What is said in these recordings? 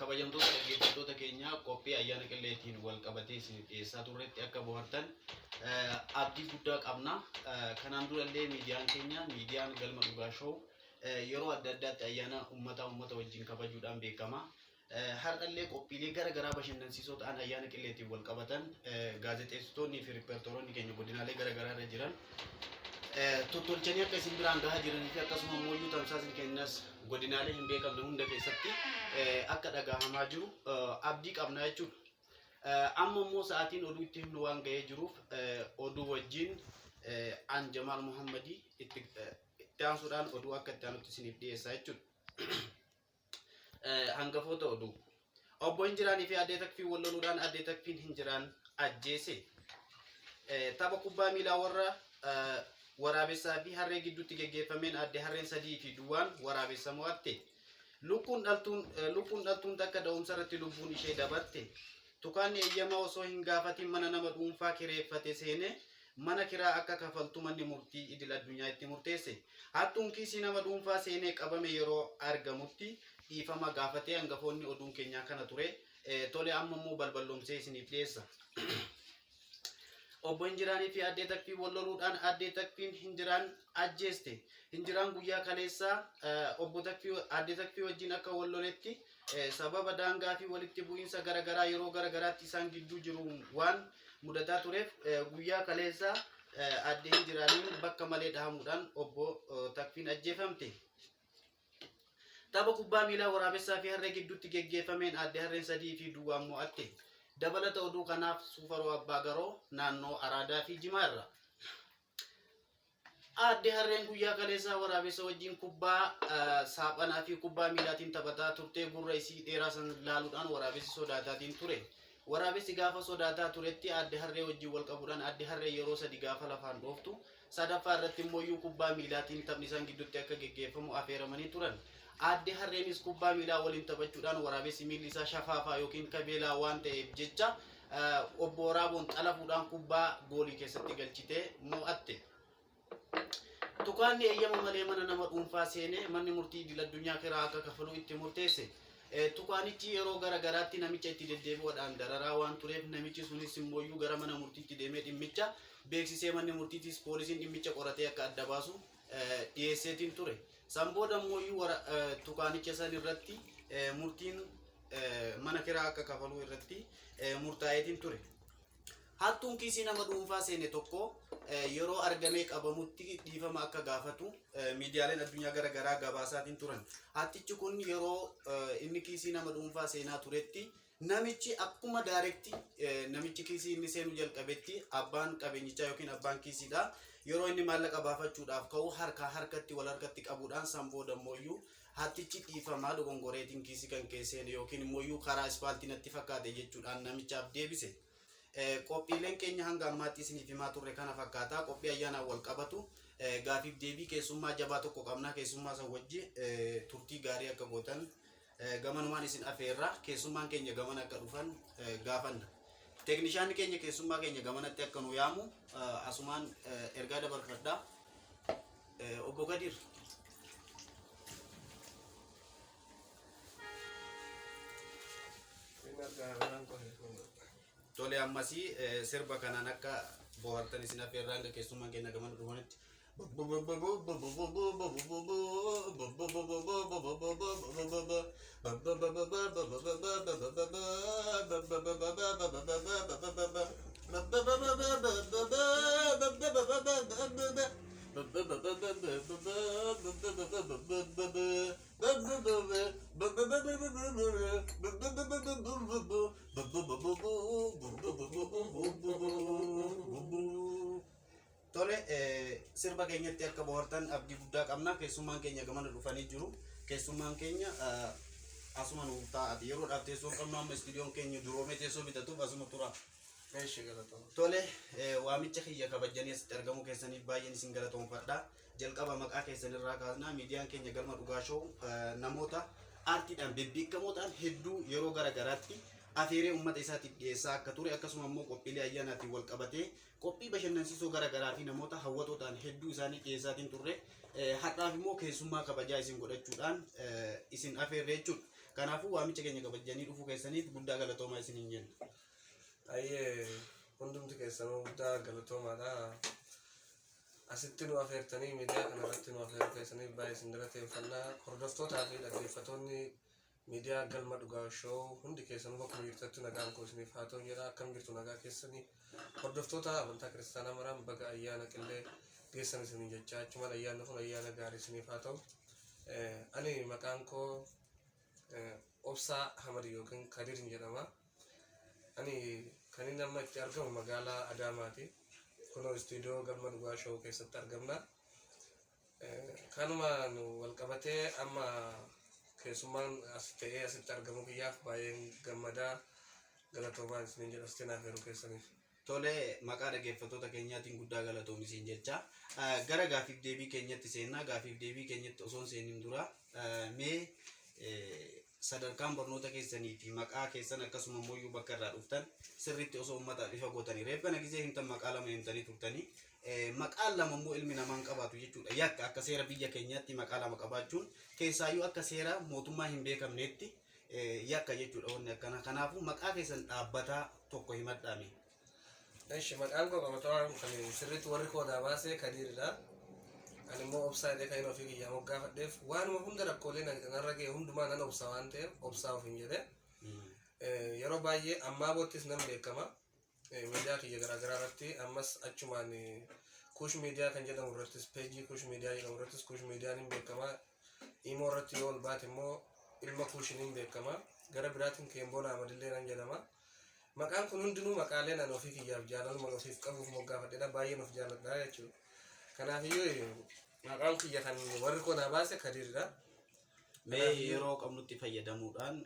Kabajamtoota dhaggeeffattoota keenya, qophii ayyaana qilleetiin wal qabatee isiniif dhiyeessaa turretti akka bohaartan abdii guddaa qabna. Kanaan durallee miidiyaan keenya, miidiyaan Galma Dhugaa Show, yeroo adda addaatti ayyaana uummataa uummata wajjin kabajuudhaan beekama. Har'allee qophiilee gara garaa bashannansiisoo ta'an ayyaana qilleetiin wal qabatan gaazexeessitoonnii fi riippoortoroonni keenya godinaalee gara garaa irra jiran tottolchanii akka isin biraan gahaa jiranii fi akkasuma immoo tamsaasni keenyas godinaalee hin beekamne hunda keessatti akka dhagahamaa jiru abdii qabna jechuudha. Amma immoo sa'aatiin oduu itti himnu waan ga'ee jiruuf, oduu wajjin an Jamaal Muhammadii itti aansuudhaan oduu akka itti aanutti isiniif dhiyeessaa jechuudha. Hangafoota oduu. Obbo Injiraanii fi Addee Takfiin wal loluudhaan Addee Takfiin Hinjiraan ajjeese. Tapha kubbaa miilaa warra waraabessaa fi harree gidduutti geggeeffameen Addee Harreen 3-0n waraabessa mo'atte. Lukkuun dhaltuun takka da'umsa irratti lubbuun ishee dabarte. Tukaanni eeyyamaa osoo hin gaafatin mana nama dhuunfaa kireeffate seene mana kiraa akka kafaltu manni murtii idil addunyaa itti murteesse. Hattuun kiisii nama dhuunfaa seenee qabame yeroo argamutti dhiifama gaafatee. Hangafoonni oduun keenyaa kana ture. Tole, amma immoo balballoomsee isiniif dhiyeessa. Obbo Injiraanii fi Addee Takfiin wal loluudhaan Addee Takfiin Hinjiraan ajjeeste. Hinjiraan guyyaa kaleessaa obbo Takfii, Addee Takfii wajjin akka wal loletti sababa daangaa fi walitti bu'iinsa garaagaraa yeroo garaagaraatti isaan gidduu jiru waan mudataa tureef, guyyaa kaleessaa Addee Hinjiraaniin bakka malee dhahamuudhaan obbo Takfiin ajjeefamte. Tapha kubbaa miilaa waraabessaa fi harree gidduutti geggeeffameen Addee Harreen 3-0n mo'atte. Dabalata oduu kanaaf Suufaroo Abbaa Garoo naannoo Araadaa fi Jimaa irra. Aadde Harreen guyyaa kaleessaa waraabessa wajjin kubbaa saaphanaa fi kubbaa miilaatiin taphataa turtee gurra isii dheeraa san laaluudhaan waraabessi sodaataatiin ture. Waraabessi gaafa sodaataa turetti Aadde Harree wajjin wal qabuudhaan Aadde Harree yeroo sadi gaafa lafaan dhooftu, sadaffaa irratti immoo kubbaa miilaatiin taphni isaan gidduutti akka geggeeffamu afeeramanii turan. Aadde Harreenis kubbaa miilaa waliin taphachuudhaan waraabessi miilli isaa shafaafaa yookiin kabeelaa waan ta'eef jecha obbo Waraaboon xalafuudhaan kubbaa goolii keessatti galchitee mo'atte. Tukaanni eeyyama malee mana nama dhuunfaa seenee manni murtii idil addunyaa kiraa akka kafalu itti murteesse. Tukaanichi yeroo gara garaatti namicha itti deddeebi'uudhaan dararaa waan tureef, namichi sunis immoo gara mana murtiitti deemee dhimmicha beeksisee, manni murtiitis poolisiin dhimmicha qoratee akka adda baasu dhiyeesseetiin ture. San booda immoo tukaanicha san irratti murtiin mana kiraa akka kafaluu irratti murtaa'eetiin ture. Hattuun kiisii nama dhuunfaa seene tokko yeroo argamee qabamutti dhiifama akka gaafatu miidiyaaleen addunyaa gara garaa gabaasaatiin turan. Hattichi kun yeroo inni kiisii nama dhuunfaa seenaa turetti namichi akkuma direct namichi kiisii inni seenuu jalqabetti abbaan qabeenyichaa yookiin abbaan kiisiidha. Yeroo inni maallaqa baafachuudhaaf ka'u harkaa harkatti wal harkatti qabuudhaan, san booda immoo hattichi dhiifamaa, dogongoreetiin kiisii kan keesseen yookiin immoo karaa ispaaltii natti fakkaate jechuudhaan namichaaf deebise. Qophiileen keenya hanga ammaatti isiniif himaa turre kana fakkaata. Qophii ayyaanaan wal qabatu gaafiif deebii keessummaa jabaa tokko qabna. Keessummaa san wajji turtii gaarii akka gootan gamanumaan isin afeerra. Keessummaan keenya gamana akka dhufan gaafanna. Teeknishaanni keenya keessummaa keenya gamanatti akka nu yaamu asumaan ergaa dabarfadha. Obbo Gadir. Tole, ammasii sirba kanaan akka bohaartan isin affeerraa hanga keessummaan keenya gamana dhufanitti. Tole, sirba keenyatti akka bohaartan abdii guddaa qabna. Keessummaan keenya gamana dhufanii jiru. Keessummaan keenya asuma nuuf taa'ati. Yeroodhaaf teessoo hin qabnu, amma istuudiyoon keenya duroomee teessoo bitatuuf asuma tura. Eeshi, galatama. Tole, waamicha kiyya kabajanii asitti argamuu keessaniif baay'een isin galatoomfadha. Jalqaba maqaa keessanirraa kaasnaa. Miidiyaan keenya Galma Dhugaa Show namoota aartiidhaan bebbeekamoo ta'an hedduu yeroo gara garaatti afeeree uummata isaatiif dhiyeessaa akka ture, akkasuma immoo qophiilee ayyaanaatiin wal qabatee qophii bashannansiisoo gara garaa fi namoota hawwatoo ta'an hedduu isaanii dhiyeessaatiin turre. Har'aaf immoo keessummaa kabajaa isin godhachuudhaan isin afeerre jechuudha. Kanaafuu waamicha keenya kabajanii dhufuu keessaniif guddaa galatoomaa isiniin jenna. Ayyee, hundumti keessanuu guddaa galatoomaadha. Asitti nu afeertanii, miidiyaa kanarratti nu afeeruu keessaniif baay'ee isin galateeffannaa. Hordoftootaa fi dhaggeeffattoonni miidiyaa Galma Dhugaa Show hundi keessanuu bakkuma jirtatti nagaan koo isiniif haa ta'u jedha. Akkam jirtu, nagaa keessanii? Hordoftoota amantaa kiristaanaa maraan baga ayyaana Qillee geessan isinii jechaa, achumaan ayyaanni kun ayyaana gaarii isiniif haa ta'u. Ani maqaan koo Obsaa Ahmad yookiin Kadir jedhama. Ani kan inni amma itti argamu magaalaa Adaamaati. Kunoo istiidiyoo Galma Dhugaa Show keessatti argamna. Kanumaan wal qabatee amma keessummaan as ta'ee asitti argamu kiyyaaf baay'een gammadaa, galatoomaan isiniin jedha asitti naaf yeroo keessaniif. Tole, maqaa dhaggeeffattoota keenyaatiin guddaa galatoomi siin jecha. Gara gaaffiif deebii keenyatti seennaa. Gaaffiif deebii keenyatti osoo hin seenin dura mee sadarkaan barnoota keessanii fi maqaa keessan, akkasuma immoo bakka irraa dhuftan sirriitti osoo uummataaf ifa gootanii. Reef kana gizee himtan maqaa lama himtanii turtanii. Maqaan lama immoo ilmi namaa hin qabaatu jechuudha. Yakka akka seera biyya keenyaatti maqaa lama qabaachuun, keessaayyuu akka seera mootummaa hin beekamneetti yakka jechuudha wanni akkana. Kanaafuu maqaa keessan dhaabbataa tokko himadhaame. Eshi, maqaan koo qabatamaan kan sirriitti warri koo naa baase Kadiiridha. Ani immoo Obsaa jedhee kan inni ofii kiyyaa moggaafadheef waanuma hunda, rakkoolee narra ga'e hundumaa nan obsa waan ta'eef Obsaa ofiin jedhe. Yeroo baay'ee ammaa boottis nan beekama. Miidiyaa kiyya garaagaraa irratti, ammas achumaan Kuush Miidiyaa kan jedhamu irrattis, peejii Kuush Miidiyaa jedhamu irrattis Kuush Miidiyaan hin beekama. Imoo irratti yoo ol baate immoo Ilma Kuushin hin beekama. Gara biraatiin Keemboon Ahmadillee nan jedhama. Maqaan kun hundinuu maqaaleen ani ofii kiyyaaf jaalaluma ofiif qabuuf moggaafadheedha. Baay'een of jaaladha jechuudha. Kanaafiyyuu maqaan kiyya kan warri koo naa baase Kadiiridha. Mee yeroo qabnutti fayyadamuudhaan,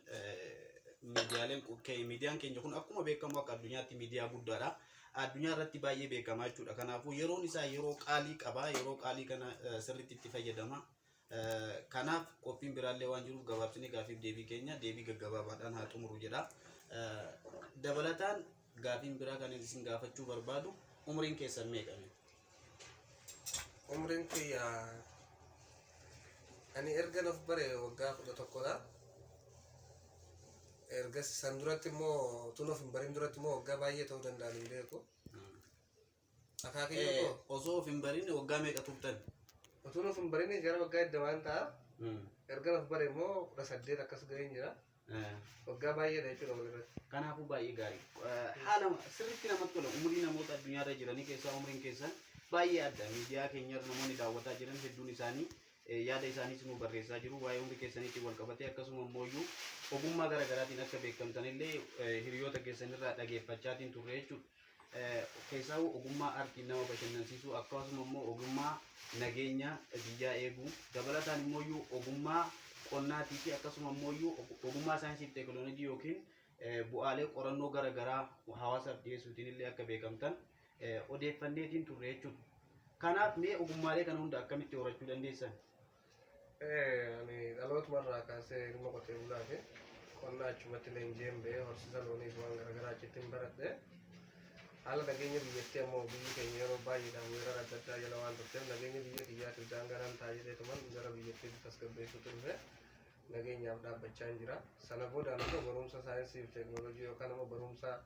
miidiyaaleen miidiyaan keenya kun akkuma beekamu akka addunyaatti miidiyaa guddaadha. Addunyaa irratti baay'ee beekamaa jechuudha. Kanaafuu yeroon isaa yeroo qaalii qaba. Yeroo qaalii kana sirriitti itti fayyadama. Kanaaf qophiin biraallee waan jiruuf gabaabsinee gaaffiif deebii keenya deebii gaggabaabaadhaan haa xumuru jedha. Dabalataan gaafiin biraa kan isin gaafachuu barbaadu, umriin keessan meeqame? Umriin kiyya ani erga of bare waggaa 11dha. Ergas san duratti immoo, tun of hin barin duratti immoo waggaa baay'ee ta'uu danda'an, hin beeku. Akaakayyuu koo. Osoo of hin barin waggaa meeqa turtan? Utuun of hin barin gara waggaa 20 waan ta'a. Erga of bare immoo 18 akkas ga'een jira. Waggaa baay'eedha jechuudha walirratti. Kanaafuu baay'ee gaarii. Haala sirriitti namatti tola. Umurii namoota addunyaarra jiranii keessaa umriin keessan baay'ee adda. Miidiyaa keenyarra namoonni daawwataa jiran hedduun isaanii yaada isaaniis nu barreessaa jiru. Waa'ee umrii keessaniitiin wal qabatee, akkasuma immoo ogummaa gara garaatiin akka beekamtanillee hiriyoota keessanirraa dhageeffachaatiin turre jechuudha. Keessaa ogummaa aartiin nama bashannansiisuu, akkasuma immoo ogummaa nageenya biyyaa eeguu, dabalataan immoo ogummaa qonnaatii fi akkasuma immoo ogummaa saayinsii fi teekinooloojii yookiin bu'aalee qorannoo gara garaa hawaasaaf dhiyeessuutiin illee akka beekamtan odeeffanneetiin turre jechuudha. Kanaaf mee ogummaalee kana hunda akkamitti horachuu dandeessan? Ani dhalootuma irraa kaasee ilma qotee bulaati. Qonna achumatti leenji'een ba'ee, horsiisa loonii fi waan garaagaraa achitti hin baradhe. Haala nageenya biyyattii ammoo, biyyi keenya yeroo baay'eedhaan weerara adda addaa jala waan turteef, nageenya biyya kiyyaatiif daangaa ta'a jedheetuman gara biyyattiitti tasgabbeessuutu dhufe. Nageenyaaf dhaabbachaa hin jira. Sana boodaan immoo barumsa saayinsii fi teekinooloojii yookaan immoo barumsa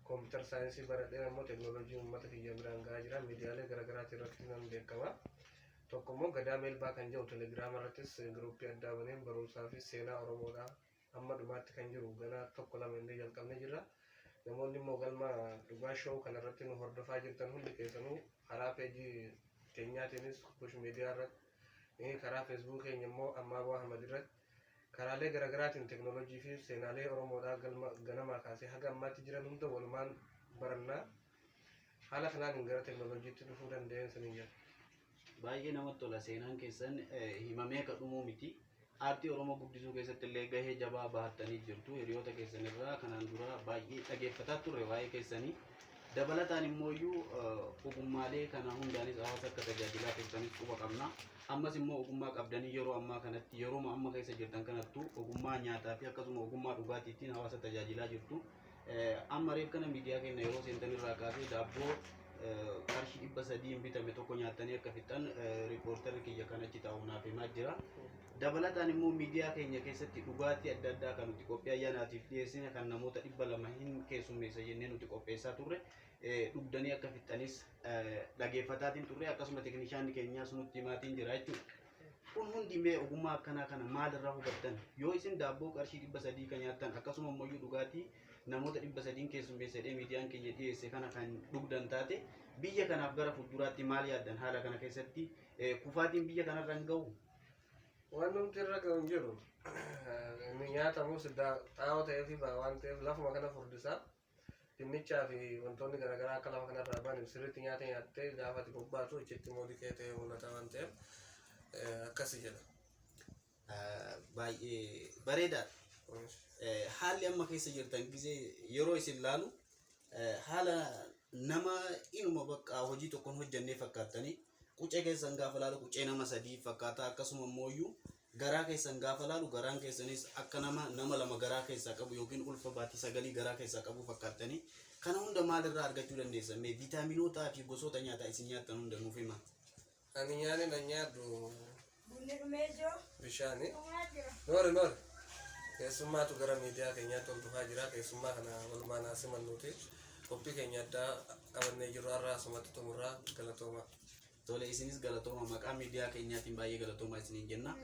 computer science baradheen ammoo teekinooloojii uummata kiyya biraan gahaa jira. Miidiyaalee garaagaraatii irratti nan beekama. Tokko immoo Gadaa Meelbaa kan jedhu Telegiraama irrattis giruuppii addaa baneen barumsaa fi seenaa Oromoodhaa hamma dhumaatti kan jiru ganaa tokko lama illee jalqabnee jirra. Namoonni immoo Galma Dhugaa Show kanarratti nu hordofaa jirtan hundi keessanuu karaa peejii keenyaatiinis Kush Miidiyaa irratti, karaa Feesbuuk keenya immoo Ammaa Bu'aa Ahmad irratti, karaalee garaagaraatiin teekinooloojii fi seenaalee Oromoodhaa galma ganamaa kaasee haga ammaatti jiran hunda walumaan barannaa. Haala kanaan gara teekinooloojiitti dhufuu danda'een sinin jedha. Baay'ee namatti tola, seenaan keessan himamee ka dhumuu miti. Aartii Oromoo guddisuu keessatti illee gahee jabaa bahattanii jirtu. Hiriyoota keessan irraa kanaan dura baay'ee dhageeffataa turre waa'ee keessanii. Dabalataan immoo ogummaalee kana hundaanis hawaasa akka tajaajilaa turtanis quba qabna. Ammas immoo ogummaa qabdanii yeroo ammaa kanatti, yeroo amma keessa jirtan kanattu, ogummaa nyaataa fi akkasuma ogummaa dhugaatiitiin hawaasa tajaajilaa jirtu. Amma reef kana miidiyaa keenya yeroo seentan irraa kaasee daabboo qarshii 300n bitame tokko nyaattanii akka fixan riippoortarri kiyya kan achi taa'u naaf himaa jira. Dabalataan immoo miidiyaa keenya keessatti dhugaatii adda addaa kan nuti qophii ayyaanaatiif dhiyeessine kan namoota 200 hin keessummeessa jennee nuti qopheessaa turre dhugdanii akka fixxanis dhageeffataatiin turre, akkasuma teeknishaanni keenyaas nutti himaatiin jira jechuudha. Kun hundi mee ogummaa akkanaa kana maalirraa hubattan? Yoo isin daabboo qarshii 300 kan nyaattan, akkasuma immoo dhugaatii namoota 300 keessummeessa jedhee miidiyaan keenya dhiyeesse kana kan dhugdan taate, biyya kanaaf gara fuulduraatti maal yaaddan? Haala kana keessatti kufaatiin biyya kanarra hin gahu? Waan nuti irra gahu hin jiru. Inni nyaatamus xaa'oo ta'ee fi waan ta'eef lafuma kana furdisaa. Dinnichaa fi wantoonni garaagaraa akka lafa kanarraa ba'aniif sirriitti nyaata nyaattee gaafa ati bobbaatu achitti immoo dhiqee ta'ee mul'ata waan ta'eef akkasi jedha. Baay'ee bareedaadha. Haalli amma keessa jirtan gisee yeroo isin laalu haala nama inuma bakka hojii tokkoon hojjannee fakkaattanii, qucee keessan gaafa laalu qucee nama sadii fakkaata, akkasuma immoo garaa keessan gaafa laalu garaan keessanis akka nama lama garaa keessaa qabu yookiin ulfa baatii 9 garaa keessaa qabu fakkaattanii. Kana hunda maalirraa argachuu dandeessan? Mee viitaaminootaa fi gosoota nyaataa isin nyaattan hunda nuuf hima. Ani nyaanni na nyaadhu Bunni dhumee jiru. bishaani. Noori noori. Keessummaatu gara miidiyaa keenyaatti ol dhufaa jira. Keessummaa kana walumaan haa simannuuti. Qophii keenya addaa qabannee jirru har'a asumatti xumurraa, galatooma. Tole, isinis galatooma, maqaa miidiyaa keenyaatiin baay'ee galatooma isiniin jenna.